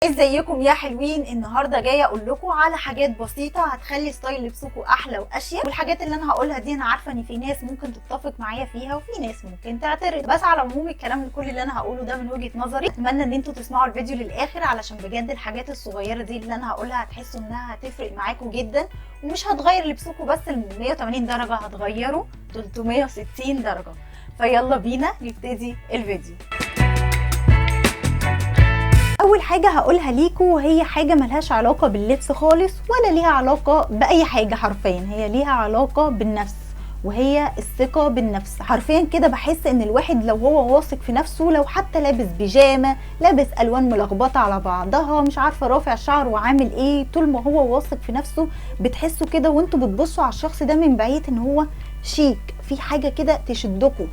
ازيكم يا حلوين؟ النهارده جاية اقول لكم على حاجات بسيطة هتخلي style لبسكم احلى واشيك. والحاجات اللي انا هقولها دي انا عارفه ان في ناس ممكن تتفق معايا فيها وفي ناس ممكن تعترض، بس على العموم الكلام كل اللي انا هقوله ده من وجهه نظري. اتمنى ان انتوا تسمعوا الفيديو للاخر علشان بجد الحاجات الصغيرة دي اللي انا هقولها هتحسوا انها هتفرق معاكم جدا، ومش هتغير لبسكم بس ال 180 درجه، هتغيروا 360 درجه. فيلا بينا نبتدي الفيديو. اول حاجة هقولها ليكوا وهي حاجة ملهاش علاقة باللبس خالص ولا ليها علاقة باي حاجة حرفيا، هي ليها علاقة بالنفس، وهي الثقة بالنفس. حرفيا كده بحس ان الواحد لو هو واثق في نفسه، لو حتى لابس بيجامه، لابس الوان ملخبطة على بعضها، مش عارفه رافع شعره وعامل ايه، طول ما هو واثق في نفسه بتحسوا كده وانتوا بتبصوا على الشخص ده من بعيد ان هو شيك، في حاجة كده تشدكوا.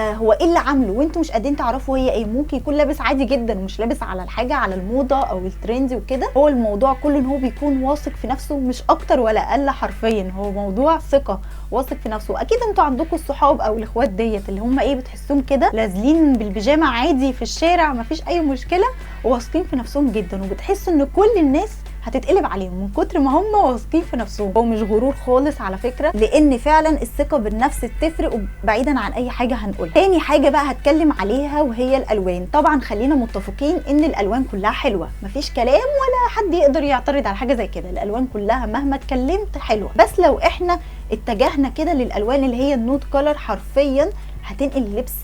هو ايه اللي عامله وانتوا مش قادرين تعرفوا هي ايه. ممكن يكون لابس عادي جدا ومش لابس على الحاجة على الموضة او الترند وكده، هو الموضوع كله ان هو بيكون واثق في نفسه، مش اكتر ولا اقل. حرفيا هو موضوع ثقة، واثق في نفسه. اكيد انتوا عندكم الصحاب او الاخوات ديت اللي هم ايه، بتحسهم كده نازلين بالبيجامه عادي في الشارع مفيش اي مشكلة، وواثقين في نفسهم جدا، وبتحسوا ان كل الناس هتتقلب عليهم من كتر ما هم واثقين في نفسهم. هو مش غرور خالص على فكرة، لان فعلا الثقة بالنفس بتفرق بعيدا عن اي حاجة هنقولها. تاني حاجة بقى هتكلم عليها وهي الالوان. طبعا خلينا متفقين ان الالوان كلها حلوة، مفيش كلام ولا حد يقدر يعترض على حاجة زي كده، الالوان كلها مهما اتكلمت حلوة. بس لو احنا اتجهنا كده للالوان اللي هي ال nude color، حرفيا هتنقل اللبس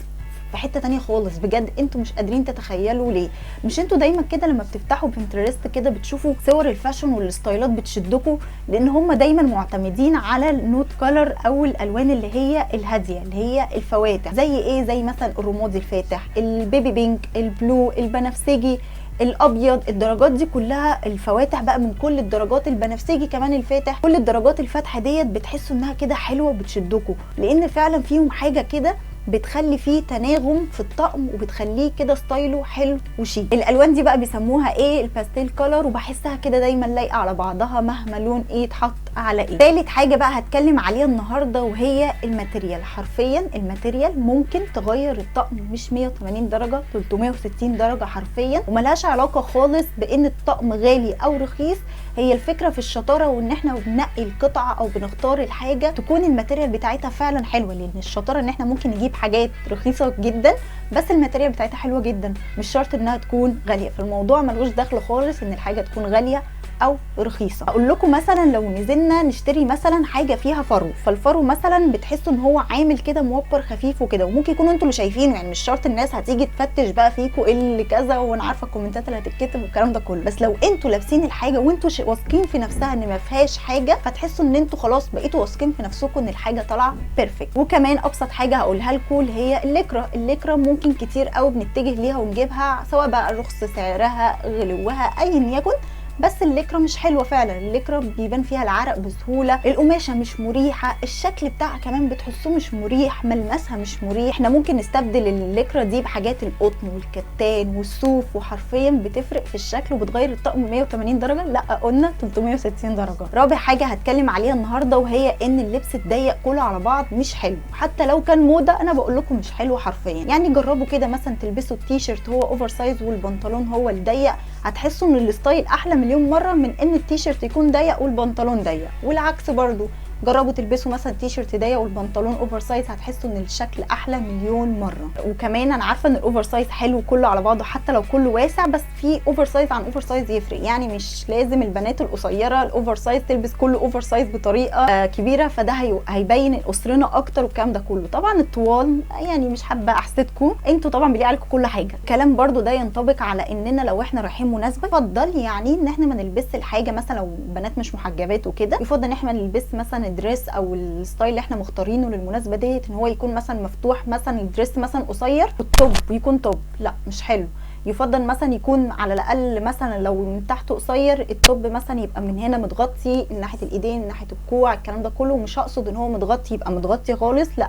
في حتة تانية خالص بجد، انتوا مش قادرين تتخيلوا ليه. مش انتوا دايما كده لما بتفتحوا Pinterest كده بتشوفوا صور ال fashion والستايلات بتشدكوا، لان هم دايما معتمدين على ال nude color او الالوان اللي هي الهادية اللي هي الفواتح، زي ايه؟ زي مثلا الرمادي الفاتح، ال baby pink، ال blue، البنفسجي، الابيض، الدرجات دي كلها الفواتح بقى من كل الدرجات، البنفسجي كمان الفاتح، كل الدرجات الفاتحة ديت بتحسوا انها كده حلوة وبتشدكوا، لان فعلا فيهم حاجة كده بتخلي فيه تناغم في الطقم وبتخليه كده ستايله حلو وشيك. الالوان دي بقى بيسموها ايه؟ ال pastel color، وبحسها كده دايما لايقة على بعضها مهما لون ايه اتحط على ايه. ثالث حاجة بقى هتكلم عليها النهارده وهي ال material. حرفيا ال material ممكن تغير الطقم مش 180 درجه، 360 درجه حرفيا، وملهاش علاقة خالص بان الطقم غالي او رخيص. هي الفكرة في الشطارة، وان احنا بننقي القطعة او بنختار الحاجة تكون ال material بتاعتها فعلا حلوة، لان الشطارة ان احنا ممكن نجيب حاجات رخيصة جدا بس ال material بتاعتها حلوة جدا، مش شرط انها تكون غالية. فالموضوع ملوش دخل خالص ان الحاجة تكون غالية او رخيصة. اقول لكم مثلا لو نزلنا نشتري مثلا حاجة فيها فرو، فالفرو مثلا بتحسوا ان هو عامل كده موبر خفيف وكده، وممكن يكونوا انتوا اللي شايفينه، يعني مش شرط الناس هتيجي تفتش بقى فيكوا ايه اللي كذا، وانا عارفه الكومنتات اللي هتتكتب والكلام ده كله، بس لو انتوا لابسين الحاجة وانتوا واثقين في نفسها ان ما فيهاش حاجة، فتحسوا ان انتوا خلاص بقيتوا واثقين في نفسكم ان الحاجة طالعه perfect. وكمان ابسط حاجة هقولها لكم اللي هي الليكرا. الليكرا ممكن كتير قوي بنتجه ليها ونجيبها، سواء بقى رخص سعرها غلوها ايا يكن، بس الليكرا مش حلوة فعلا. الليكرا بيبان فيها العرق بسهولة، القماشه مش مريحه، الشكل بتاعها كمان بتحسوه مش مريح، ملمسها مش مريح. احنا ممكن نستبدل الليكرا دي بحاجات القطن والكتان والصوف، وحرفيا بتفرق في الشكل وبتغير الطقم 180 درجه، لا قلنا 360 درجه. رابع حاجة هتكلم عليها النهارده وهي ان اللبس الضيق كله على بعض مش حلو، حتى لو كان موضة انا بقول لكم مش حلو حرفيا. يعني جربوا كده مثلا تلبسوا التيشيرت هو oversize والبنطلون هو الضيق، هتحسوا ان ال style احلى مليون مرة من ان التيشيرت يكون ضيق والبنطلون ضيق. والعكس برضو، جربوا تلبسوا مثلا تيشيرت ضيق والبنطلون oversize، هتحسوا ان الشكل احلى مليون مرة. وكمان انا عارفه ان ال oversize حلو كله على بعضه حتى لو كله واسع، بس في oversize عن oversize يفرق، يعني مش لازم البنات القصيرة ال oversize تلبس كله oversize بطريقة كبيرة، فده هيبين قصرنا اكتر والكلام ده كله. طبعا الطوال يعني مش حابة احسدكم، انتوا طبعا بيليق عليكم كل حاجة. الكلام برضو ده ينطبق على اننا لو احنا رايحين مناسبة، يفضل يعني ان احنا ما نلبس الحاجة مثلا لو بنات مش محجبات وكده، يفضل ان احنا نلبس مثلا ال dress او ال style اللي احنا مختارينه للمناسبه ديت ان هو يكون مثلا مفتوح، مثلا ال dress مثلا قصير وال top يكون top، لا مش حلو. يفضل مثلا يكون على الاقل مثلا لو من تحته قصير، ال top مثلا يبقى من هنا متغطي من ناحية الايدين، من ناحية الكوع، الكلام ده كله. مش هقصد ان هو متغطي يبقى متغطي خالص، لا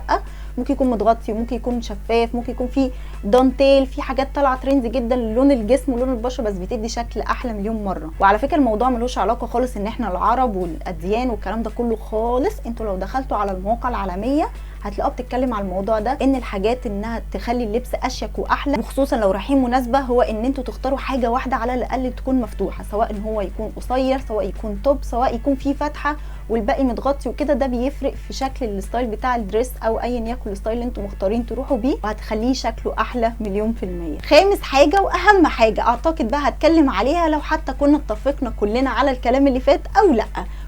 ممكن يكون متغطي وممكن يكون شفاف، ممكن يكون فيه دانتيل، في حاجات طالعه trend جدا للون الجسم ولون البشرة، بس بتدي شكل احلى مليون مرة. وعلى فكرة الموضوع ملوش علاقة خالص ان احنا العرب والاديان والكلام ده كله خالص. انتوا لو دخلتوا على المواقع العالمية هتلاقوها بتتكلم على الموضوع ده، ان الحاجات انها تخلي اللبس اشيك واحلى، وخصوصا لو رايحين مناسبة، هو ان انتوا تختاروا حاجة واحدة على الاقل تكون مفتوحة، سواء ان هو يكون قصير، سواء يكون top، سواء يكون فيه فتحه والباقي متغطي وكده. ده بيفرق في شكل ال style بتاع ال dress او ايا يكن ال style اللي انتوا مختارين تروحوا بيه، وهتخليه شكله احلى مليون في المية. خامس حاجة واهم حاجة اعتقد بقى هتكلم عليها لو حتى كنا اتفقنا كلنا على الكلام اللي فات او لا،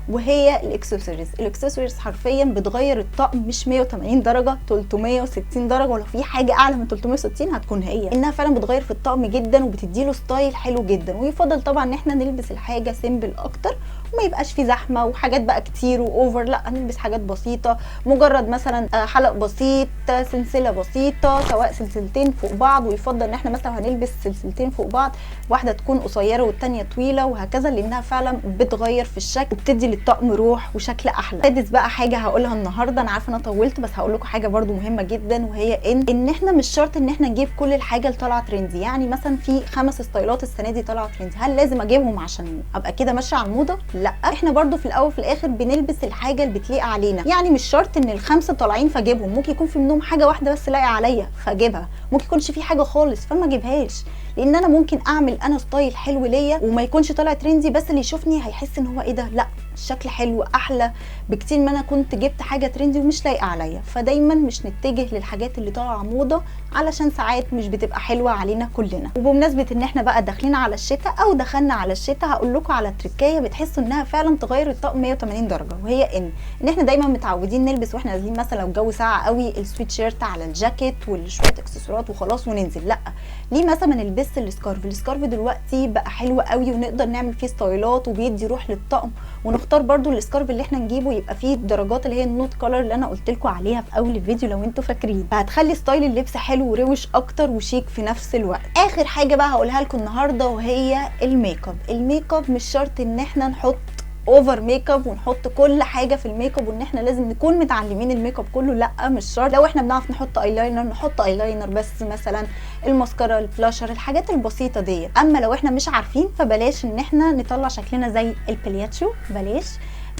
وهي ال accessories. ال accessories حرفيا بتغير الطقم مش 180 درجه، 360 درجه، ولو في حاجة اعلى من 360 هتكون هي انها فعلا بتغير في الطقم جدا وبتديله style حلو جدا. ويفضل طبعا ان احنا نلبس الحاجة simple اكتر وما يبقاش في زحمة وحاجات بقى كتير و over، لا نلبس حاجات بسيطة، مجرد مثلا حلق بسيط، سلسلة بسيطة، سواء سلسلتين فوق بعض، ويفضل ان احنا مثلا هنلبس سلسلتين فوق بعض، واحدة تكون قصيرة والتانية طويلة وهكذا، لانها فعلا بتغير في الشكل وبتدي للطقم روح وشكل احلى. سادس بقى حاجة هقولها النهارده، انا عارفه انا طولت بس هقول لكم حاجة برده مهمة جدا، وهي ان احنا مش شرط ان احنا نجيب كل الحاجة اللي طالعه trendy. يعني مثلا في 5 ستايلات السنة دي طالعه trendy، هل لازم اجيبهم عشان ابقى كده ماشية على الموضة؟ لا، احنا برده في الاول وفي الاخر بنلبس الحاجة اللي بتليق علينا، يعني مش شرط ان ال5 طالعين فاجيبهم، ممكن يكون في منهم حاجة واحدة بس لايقة عليا فاجيبها، ممكن يكونش في حاجة خالص فما اجيبهاش، لان انا ممكن اعمل انا style حلو ليا وما يكونش طالع trendy، بس اللي يشوفني هيحس ان هو ايه ده، لا الشكل حلو احلى بكتير ما انا كنت جبت حاجة trendy ومش لايقة عليا. فدايما مش نتجه للحاجات اللي طالعه موضة علشان ساعات مش بتبقى حلوة علينا كلنا. وبمناسبة ان احنا بقى داخلين على الشتاء او دخلنا على الشتاء، هقول لكم على تركايه بتحسوا انها فعلا تغير الطقم 180 درجه، وهي ان احنا دايما متعودين نلبس واحنا نازلين مثلا لو الجو ساقع قوي السويت شيرت على الجاكيت وشوية اكسسوارات وخلاص وننزل. لا، ليه مثلا ما نلبسش ال scarf؟ ال scarf دلوقتي بقى حلو قوي ونقدر نعمل فيه ستايلات وبيدي روح للطقم، ونختار برده ال scarf اللي احنا نجيبه يبقى فيه الدرجات اللي هي ال nude color اللي انا قلت لكم عليها في اول الفيديو لو انتوا فاكرين، فهتخلي style اللبس حلو وروش اكتر وشيك في نفس الوقت. اخر حاجة بقى هقولها لكم النهارده وهي ال makeup. ال makeup مش شرط ان احنا نحط over makeup ونحط كل حاجة في الميك اب وان احنا لازم نكون متعلمين الميك اب كله، لا مش شرط. لو احنا بنعرف نحط ايلاينر نحط ايلاينر بس، مثلا الماسكارا، البلاشر، الحاجات البسيطة دي. اما لو احنا مش عارفين فبلاش ان احنا نطلع شكلنا زي البلياتشو، بلاش.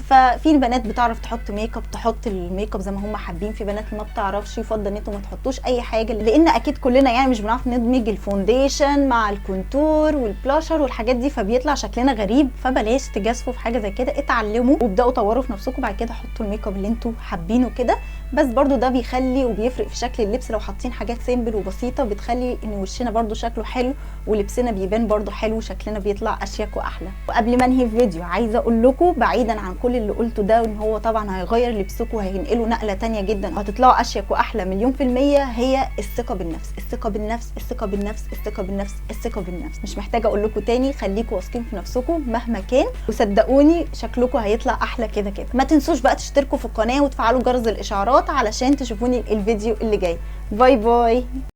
ففي بنات بتعرف تحط ميك اب، تحط الميك اب زي ما هم حابين، في بنات ما بتعرفش، يفضل ان انتوا ما تحطوش اي حاجة، لان اكيد كلنا يعني مش بنعرف ندمج ال foundation مع ال contour وال blusher والحاجات دي، فبيطلع شكلنا غريب. فبلاش تجازفوا في حاجة زي كده، اتعلموا وابداوا طوروا في نفسكم، بعد كده حطوا الميك اب اللي انتوا حابينه كده. بس برضو ده بيخلي وبيفرق في شكل اللبس، لو حاطين حاجات simple وبسيطة بتخلي ان وشنا برضو شكله حلو ولبسنا بيبان برضو حلو وشكلنا بيطلع اشيك واحلى. وقبل ما انهي الفيديو عايزه اقول لكم بعيدا عن كل اللي قلته ده وان هو طبعا هيغير لبسكم وهينقله نقله تانية جدا وهتطلعوا اشيك واحلى مليون في المية، هي الثقة بالنفس، الثقة بالنفس، الثقة بالنفس، الثقة بالنفس، الثقة بالنفس. مش محتاجه اقول لكم تاني، خليكم واثقين في نفسكم مهما كان، وصدقوني شكلكم هيطلع احلى كده كده. ما تنسوش بقى تشتركوا في القناة وتفعلوا جرس الاشعارات علشان تشوفوني الفيديو اللي جاي. bye bye.